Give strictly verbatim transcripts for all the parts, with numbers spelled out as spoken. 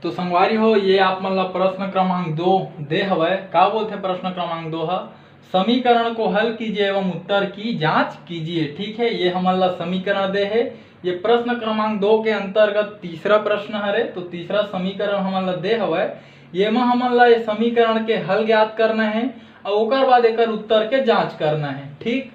तो संगवारी हो, ये आप मन ला प्रश्न क्रमांक दो दे हवय। का बोलथे प्रश्न क्रमांक दो ह? समीकरण को हल कीजिए एवं उत्तर की जांच कीजिए। ठीक है, ये हमन ला समीकरण दे हे। ये प्रश्न क्रमांक दो के अंतर्गत तीसरा प्रश्न हरे, तो तीसरा समीकरण हमन ला दे हवय। ये म हमन ला ये समीकरण के हल ज्ञात करना है और ओकर बाद एकर उत्तर के जांच करना है। ठीक,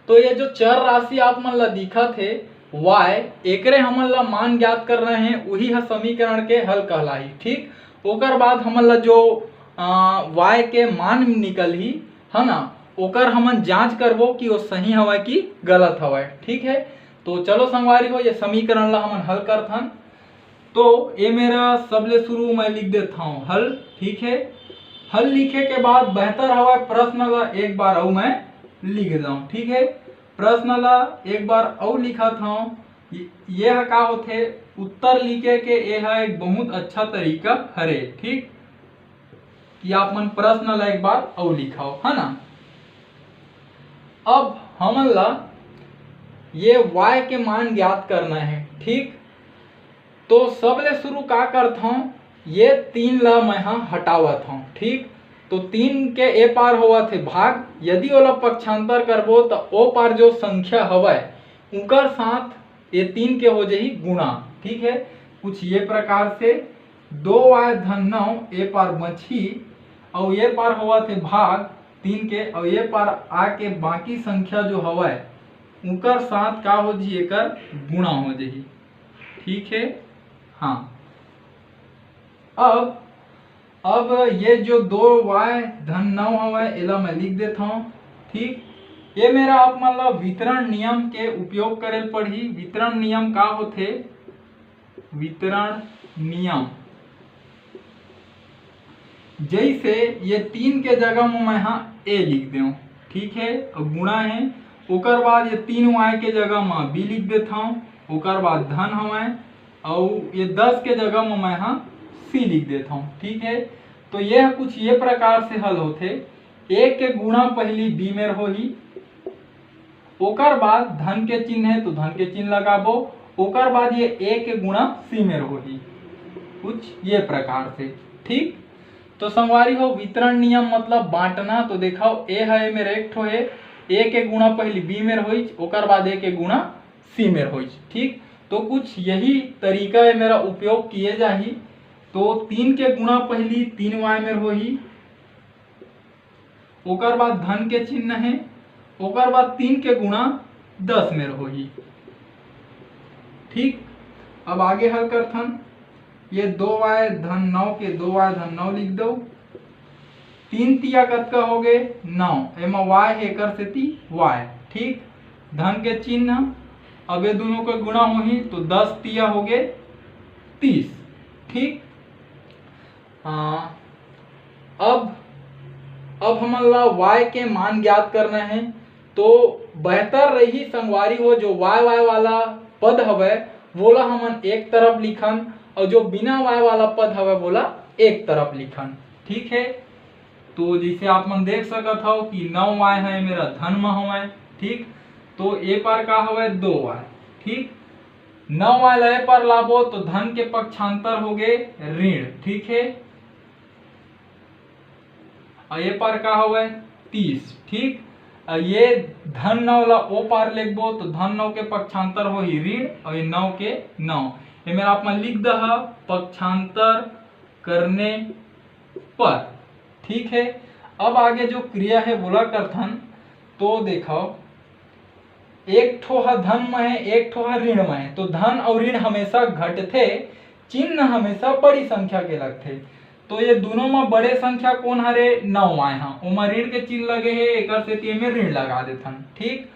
तो ये जो चर राशि आप मन ला दिखत हे y, एकरे हमन ला मान ज्ञात करना है, उही ह समीकरण के हल कहलाही। ठीक, ओकर बाद हमन ला जो आ, y के मान निकलही, है ना, ओकर हमन जांच करबो कि वो सही हवय कि गलत हवय। ठीक है, तो चलो संगवारी हो, ये समीकरण ला हमन हल करथन। तो ये मेरा सबले शुरू मैं लिख देता हूँ हल। ठीक है, हल लिखे के बाद बेहतर हवय प्रश्न ला एक बार अउ मैं लिख देता हूँ। ठीक है, प्रश्न ला एक बार अउ लिखत हूँ। ये ह का होथे? उत्तर लिखे के ये ह एक बहुत अच्छा तरीका हरे। ठीक, कि आप मन प्रश्न ला एक बार अउ लिखाओ, है ना। अब हमन ला ये y के मान ज्ञात करना है। ठीक, तो सबले शुरू का करत हूँ, ये तीन ला मैं ह हटावत हूँ। ठीक, तो तीन के ए पार होवत हे भाग, यदि ओला पक्षांतर करबो त ओ पार जो संख्या हवय उकर साथ ये तीन के हो जाही गुणा। ठीक है, कुछ ये प्रकार से दो y धन नौ ए पार बचही, अउ ये पार होवत हे भाग तीन के, अउ ये पार आके बाकी संख्या जो हवय उकर साथ का हो जी, एकर गुणा हो जाही। ठीक है, हाँ, अब अब ये जो दो y धन नौ हवय, एला मैं लिख देता हूँ। ठीक, ये मेरा आप मन ला वितरण नियम के उपयोग करे पड़ही। वितरण नियम का होथे? वितरण नियम, जैसे ये तीन के जगह में मैं हा a लिख देव। ठीक है, अब गुणा है, ओकर बाद ये तीन y के जगह में b लिख देता हूँ, ओकर बाद धन हवय, अउ ये दस के जगह में मैं हा c लिख देता हूँ। ठीक है, तो ये कुछ ये प्रकार से हल होथे। A के गुणा पहली b मेर होही, ओकर बाद धन के चिन्ह है तो धन के चिन्ह लगाबो, ओकर बाद ये a के गुणा c मेर होही। कुछ ये प्रकार से। ठीक, तो संगवारी हो, वितरण नियम मतलब बांटना। तो देखाओ, a है मेर एक ठो है, a के गुणा पहली b मेर होइच, ओकर बाद a के गुणा c मेर होइच। ठीक, तो कुछ यही तरीका है मेरा, उपयोग किए जाही। तो तीन के गुणा पहली तीन y मेर होही, ओकर बाद धन के चिन्ह है, ओकर बाद तीन के गुणा दस मेर होही। ठीक, अब आगे हल करथन। ये दो y धन नौ के दो y धन नौ लिख दो। तीन तिया कतका हो गए? नौ। एमा y है, एकर सेती y। ठीक, धन के चिन्ह, अब ये दोनों के गुणा होही तो दस तिया हो गए तीस। ठीक, हाँ, अब अब हमन ला y के मान ज्ञात करना है। तो बेहतर रही संगवारी हो, जो y y वाला पद हवय वोला हमन एक तरफ लिखन, और जो बिना y वाला पद हवय वोला एक तरफ लिखन। ठीक है, तो जैसे आप मन देख सकत हव कि नौ y है मेरा धन म हवय। ठीक, तो ए पार का हवय? दो y। ठीक, नौ y ला ए पार लाबो तो धन के पक्षांतर हो गए ऋण। ठीक है, और ये पार का हवय? तीस। ठीक, और ये धन नौ ला ओ पार लेगबो तो धन नौ के पक्षांतर होही ऋण, और ये नौ के नौ। ये मेरा आप मन लिख दह पक्षांतर करने पर। ठीक है, अब आगे जो क्रिया है वोला करथन। तो देखो, एक ठो ह धन म है, एक ठो ह ऋण म है, तो धन और ऋण हमेशा घटथे, चिन्ह हमेशा बड़ी संख्या के लगथे। तो ये दोनों म बड़े संख्या कौन हरे? नौ y ह, ओमा ऋण के चिन्ह लगे हे, एकर सेती एमे ऋण लगा देथन। ठीक,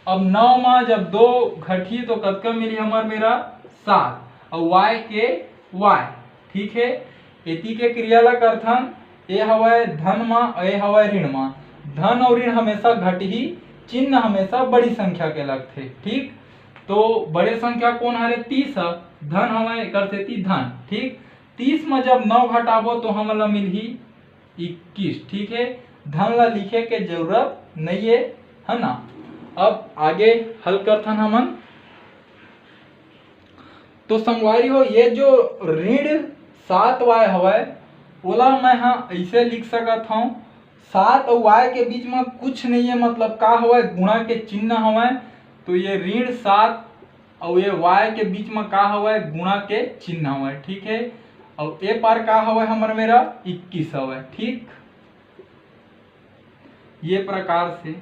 अब नौ म जब दो घटही तो कतका मिली हमर मेरा? सात, और y के y। ठीक है, एती के क्रिया ला करथन, ए हवय धन म, ए हवय ऋण म। धन और ऋण हमेशा घटही, चिन्ह हमेशा बड़ी संख्या के लगथे। ठीक, तो बड़े संख्या कौन हरे? तीस ह, धन हवय, एकर सेती धन। ठीक, तीस म जब नौ घटाबो तो हमन ला मिलही इक्कीस। ठीक है, धन ला लिखे के जरूरत नहीं है, है ना। अब आगे हल करथन हमन। तो संगवारी हो, ये जो ऋण सात वाय हवय, ओला मैं ह अइसे लिख सकत हव, सात अउ वाय के बीच म कुछ नइ हे, मतलब का हवय, गुणा के चिन्ह हवय। तो ये ऋण सात अउ ये वाय के बीच म का हवय, गुणा के चिन्ह हवय, ठीक हे। अउ ए पार का हवय, हमर मेरा इक्कीस हवय, ठीक। ये प्रकार से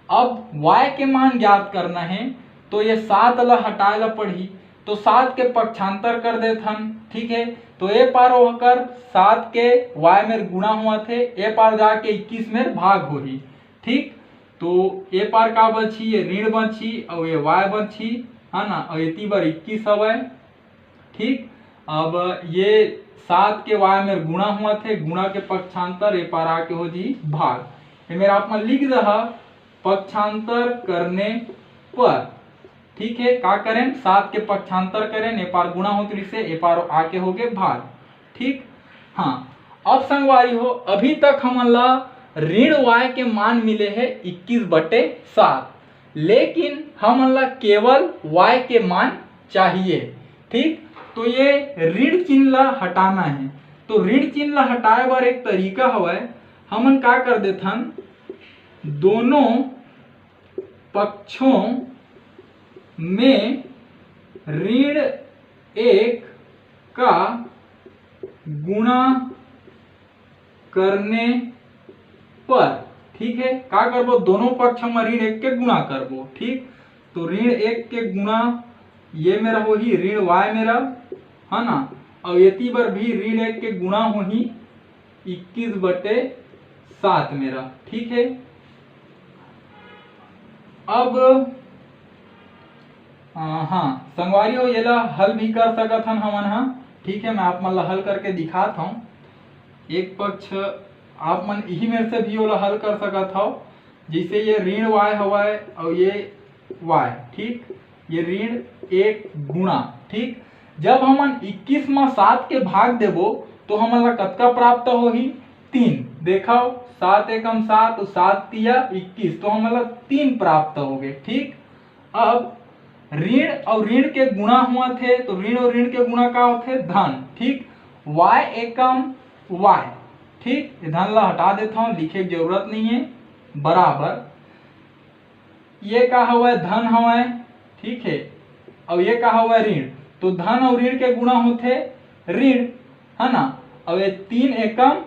अब वाय के मान ज्ञात करना हे, तो ये सात ला हटाए ला पड़ही। तो सात के पक्षांतर कर देथन, ठीक हे। तो ए पार ओकर सात के वाय मेर गुणा होवत हे, ए पार जाके इक्कीस मेर भाग होही, ठीक। तो ए पार का बची, ये ऋण बची अउ ये वाय बची, है ना, अउ एती बर इक्कीस हवय, ठीक। अब ये सात के वाय मेर गुणा होवत हे, गुणा के पक्षांतर ए पार आके हो जी भाग। ए मेर आप मन लिख दहा पक्षांतर करने पर, ठीक हे, का करेन, सात के पक्षांतर करेन, ए पार गुणा होत रिहिसे, ए पार आके होगे भाग, ठीक। हाँ, अब संगवारी हो, अभी तक हमन ला ऋण वाय के मान मिले हे इक्कीस बटे सात, लेकिन हमन ला केवल वाय के मान चाहिए, ठीक। तो ये ऋण चिन्ह ला हटाना हे। तो ऋण चिन्ह ला हटाए बर एक तरीका हवय, हमन का कर देथन, दोनों पक्षों में ऋण एक का गुणा करने पर, ठीक हे, का करबो, दोनों पक्ष म ऋण एक के गुणा करबो, ठीक। तो ऋण एक के गुणा ये मेरा होही, ऋण वाय मेरा, है ना, अउ एती बर भी ऋण एक के गुणा होही इक्कीस बटे सात मेरा, ठीक हे। अब अ, हाँ संगवारी हो, येला हल भी कर सकत हन हमन ह, ठीक हे। मैं आप मन ला हल करके दिखात हव। एक पक्ष आप मन इही मेर से भी ओला हल कर सकत हव, जैसे ये ऋण वाय हवय अउ ये वाय, ठीक, ये ऋण एक गुणा, ठीक। जब हमन इक्कीस म सात के भाग देबो तो हमन ला कतका प्राप्त होही? तीन। देखव, सात एकम सात, सात तिया इक्कीस, तो हमन ला तीन प्राप्त होगे, ठीक। अब ऋण अउ ऋण के गुणा होवत हे, तो ऋण अउ ऋण के गुणा का होथे? धन, ठीक। वाय एकम वाय, ठीक। ये धन ला हटा देथव, लिखे के जरूरत नहीं है, बराबर ये का हवय? धन हवय, ठीक है। अउ ये का हवय? ऋण। तो धन अउ ऋण के गुणा होथे ऋण, है ना। अउ ये तीन एकम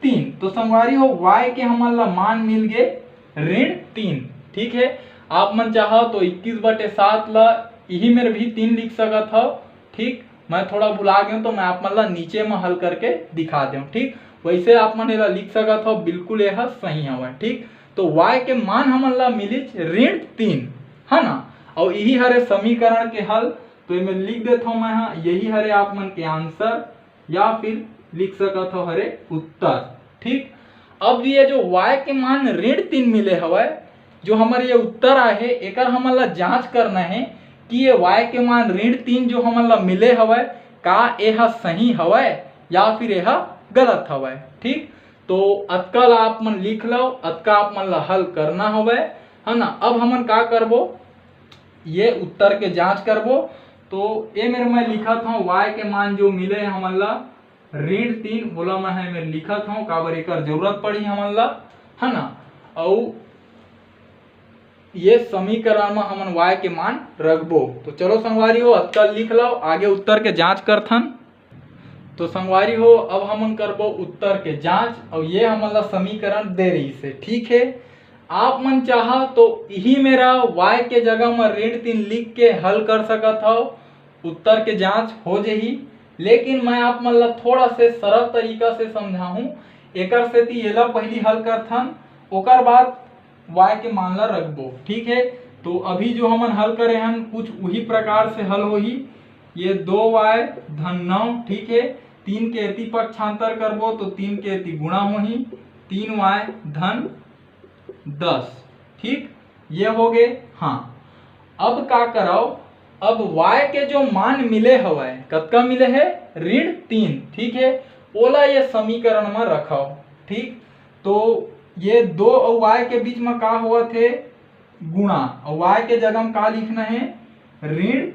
तीन, तो संगवारी हो, वाय के हमन ला मान मिल गे ऋण तीन, ठीक है। आप मन चाहो तो इक्कीस बटे सात ला इही मेर भी तीन लिख सकत हव, ठीक। मैं थोड़ा भुला गेंव, तो मैं आप मन ला नीचे म हल करके दिखा देंव, ठीक। वैसे आप मन एला लिख सकत हव, बिल्कुल एह सही हवय, ठीक। तो वाय के मान हमन ला मिलिच ऋण तीन, है ना। अउ इही हरे समीकरण के हल, तो एमे लिख देथव मैं ह, यही हरे आप मन के आंसर, या फिर लिख सकत हव हरे उत्तर, ठीक। अब ये जो वाय के मान ऋण तीन मिले हवय, जो हमर ये उत्तर आहे, एकर हमन ला जांच करना है कि ये वाय के मान ऋण तीन जो हमन ला मिले हवय, का एह सही हवय या फिर एह गलत हवय, ठीक। तो अतका ला आप मन लिख लव, अतका आप मन ला हल करना हवय, है ना। अब हमन का करबो, ये उत्तर के जांच करबो। तो ए मेर मैं लिखत हव, वाय के मान जो मिले हमन ला ऋण तीन, ओला मैं ह एमेर लिखत हव, काबर एकर जरूरत पड़ही हमन ला, है ना। अउ ये समीकरण म हमन वाय के मान रखबो। तो चलो संगवारी हो, अतका लिख लव, आगे उत्तर के जांच करथन। तो संगवारी हो, अब हमन करबो उत्तर के जांच। अउ ये हमन ला समीकरण दे रहिस हे, ठीक है। आप मन चाहा तो इही मेरा वाय के जगह म ऋण तीन लिख के हल कर सकत हव, उत्तर के जांच हो जही। लेकिन मैं आप मन ला थोड़ा से सरल तरीका से समझाहूं, एकर सेती एला पहिली हल करथन, ओकर बाद वाय के मान ला रखबो, ठीक है। तो अभी जो हमन हल करे हन, कुछ उही प्रकार से हल होही। ये दो वाय धन नौ, ठीक है, तीन के एती पक्षांतर करबो तो तीन के एती गुणा होही, तीन वाय धन दस, ठीक, ये हो गए। हाँ, अब का करव, अब वाय के जो मान मिले हवय, कतका मिले है? ऋण तीन, ठीक है, ओला ये समीकरण में रखव, ठीक। तो ये दो अउ वाय के बीच में का होवत हे? गुणा। अउ वाय के जगह में का लिखना है? ऋण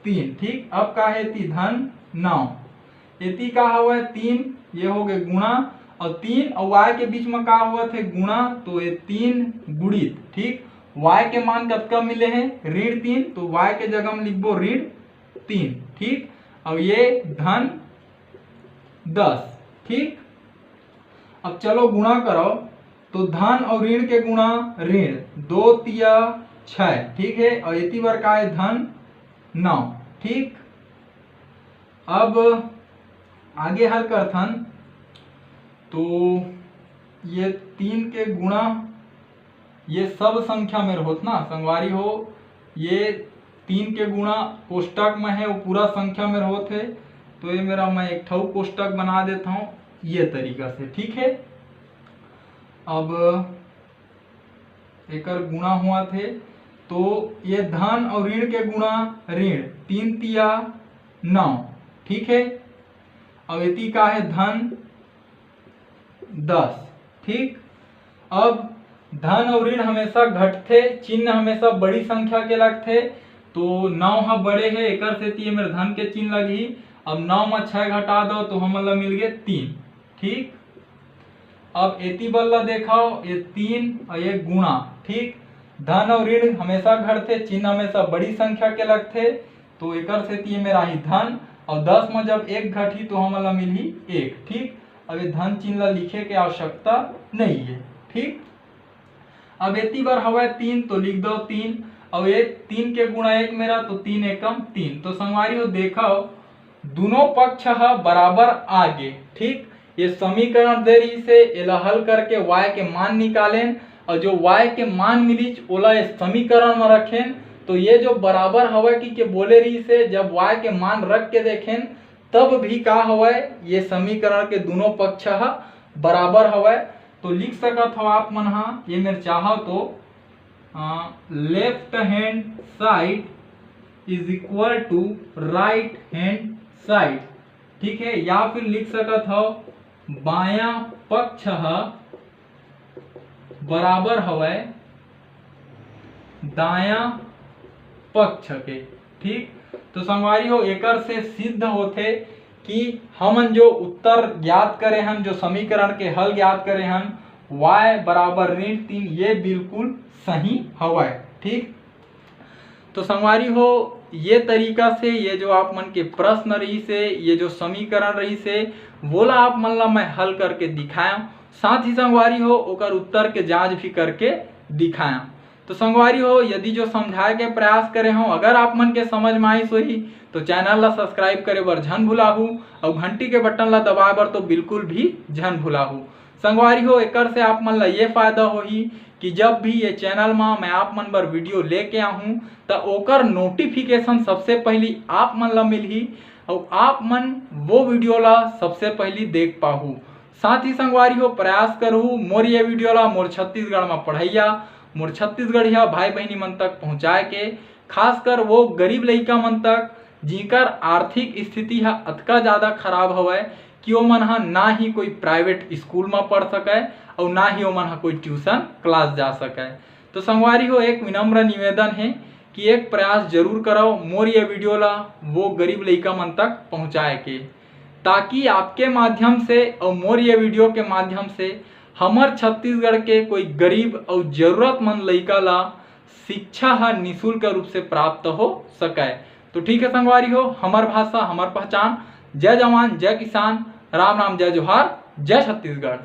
तीन, ठीक। अब का है? ती धन नौ, एती का हवय? तीन। ये हो गए गुणा, और तीन और y के बीच में का होवत हे? गुणा। तो ये तीन गुणित, ठीक, y के मान कतका मिले हे? ऋण तीन। तो y के जगह में लिखबो ऋण तीन, ठीक। और ये धन दस, ठीक। अब चलो गुणा करो, तो धन और ऋण के गुणा ऋण, दो तिया छः, ठीक है। और एती बर का है? धन नौ, ठीक। अब आगे हल करथन, तो ये तीन के गुणा ये सब संख्या मेर होत ना संगवारी हो, ये तीन के गुणा कोष्टक में है, वो पूरा संख्या मेर होत है। तो ये मेरा, मैं एक ठऊ कोष्टक बना देता हूँ ये तरीका से, ठीक है। अब एकर गुणा हुआ थे, तो ये धन और ऋण के गुणा ऋण, तीन तिया नौ, ठीक है। और एती का है? धन दस, ठीक। अब धन और ऋण हमेशा घटथे, चिन्ह हमेशा बड़ी संख्या के लगथे, तो नौ ह बड़े है, एकर सेती ये मेर धन के चिन्ह लगही। अब नौ में छः घटा दो तो हमन ला मिल गए तीन, ठीक। अब एती बर ला देखाओ, ये तीन और ये गुणा, ठीक। धन और ऋण हमेशा घटथे, चिन्ह हमेशा बड़ी संख्या के लगथे, तो एकर सेती ये मेर आही धन, और दस में जब एक घटही तो हमन ला मिलही एक, ठीक। अब ये धन चिन्ह ला लिखे के आवश्यकता नहीं है, ठीक। अब एती बर हवय तीन तो लिख दो तीन, और ये तीन के गुणा एक मेरा तो तीन एकम तीन। तो संगवारी हो देखो, दोनों पक्ष ह बराबर आ गे, ठीक। ये समीकरण दे रही से एला हल करके y के मान निकालेन, और जो y के मान मिलीच ओला ये समीकरण में रखेन। तो ये जो बराबर हवय कि के बोले रही से जब y के मान रख के देखेन तब भी का हवय, ये समीकरण के दोनों पक्ष ह बराबर हवय। तो लिख सकत हो आप मन हा, ये मेर चाहो तो left hand side is equal to right hand side, ठीक है। या फिर लिख सकत हो बायां पक्ष ह बराबर हवय दायां पक्ष के, ठीक। तो संगवारी हो एकर से सिद्ध होथे कि हमन जो उत्तर ज्ञात करे हन, जो समीकरण के हल ज्ञात करे हन, y बराबर ऋण तीन, ये बिल्कुल सही हवय, ठीक। तो संगवारी हो ये तरीका से ये जो आप मन के प्रश्न रही से, ये जो समीकरण रही से, वोला आप मन ला मैं हल करके दिखाया। साथ ही संगवारी हो ओकर उत्तर के जांच भी करके दिखाया। तो संगवारी हो यदि जो समझाए के प्रयास करे हो अगर आप मन के समझ में आइस होही तो चैनल ला सब्सक्राइब करे बर झन भुलाहू और घंटी के बटन ला दबाए बर तो बिल्कुल भी झन भुलाहू। संगवारी हो एकर से आप मन ला ये फायदा होही कि जब भी ये चैनल मा मैं आप मन बर वीडियो लेके आहूँ त ओकर नोटिफिकेशन सबसे पहली आप मन ला मिलही और आप मन वो वीडियो ला सबसे पहली देख पाहू। साथ ही संगवारी हो प्रयास करहू मोर ये वीडियो ला मोर छत्तीसगढ़ मा पढ़ैया मोर छत्तीसगढ़िया भाई बहिनी मन तक पहुँचाए के, खासकर वो गरीब लइका मन तक जिनकर आर्थिक स्थिति ह अतका ज़्यादा खराब हवय कि ओमन ह ना ही कोई प्राइवेट स्कूल म पढ़ सकय और ना ही ओमन ह कोई ट्यूशन क्लास जा सकय। तो संगवारी हो एक विनम्र निवेदन है कि एक प्रयास जरूर करव मोर ये वीडियो ला वो गरीब लइका मन तक पहुँचाए के, ताकि आपके माध्यम से और मोर ये वीडियो के माध्यम से हमर छत्तीसगढ़ के कोई गरीब और जरूरतमंद लइका ला शिक्षा ह निशुल्क रूप से प्राप्त हो सकय। तो ठीक है संगवारी हो, हमर भाषा हमर पहचान। जय जवान, जय किसान, राम राम, जय जोहार, जय छत्तीसगढ़।